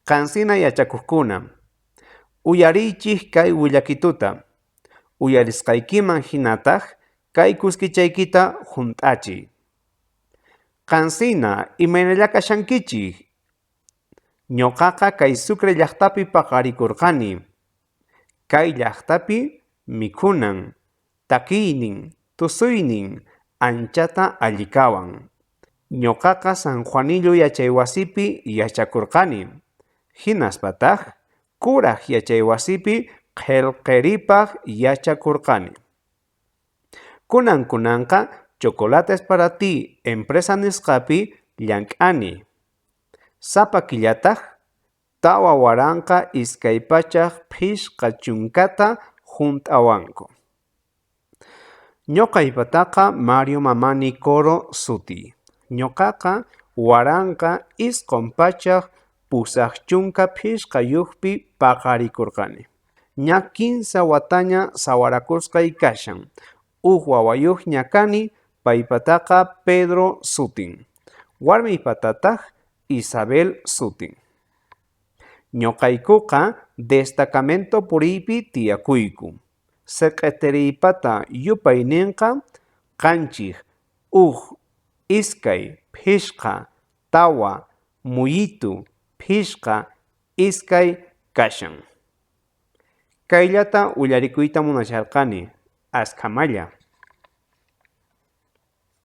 Qansina yachakojkuna, uyariychej kay willakituta, uyarisqaykiman jinataj kay kuskichaykita junt'achiy. Qansina, imaynalla kashankichej? Ñoqaqa kay Sucre llajtapi paqarikorqani. Kay llajtapi mikhunan, takiynin, tusuynin anchata allikawan. Ñoqaqa San Juanillo yachaywasipi yachakorqani, jinaspataj kuraj yachaywasipi qhelqeripaj yachakorqani. Kunan kunanqa Chocolates para Ti empresa nisqapi llank'ani. Sapa killataj 4250ta junt'awanku. Ñoqaypataqa Mario Mamani Coro sutiy. Ñoqaqa 1985pi paqarikorqani. Ña kinsa wataña sawarakusqay kashan. Uj wawayojña kani, paypataqa Pedro sutin. Warmiypatataj Isabel sutin. Ñoqaykoqa destacamento puriypi tiyakuyku. Seq'eteriypata yupaynenqa qanchis, uj, iskay, phishqa, tawa, muyitu, phishqa, iskay kashan. Kayllata willarikuyta munasharqani, askhamalla.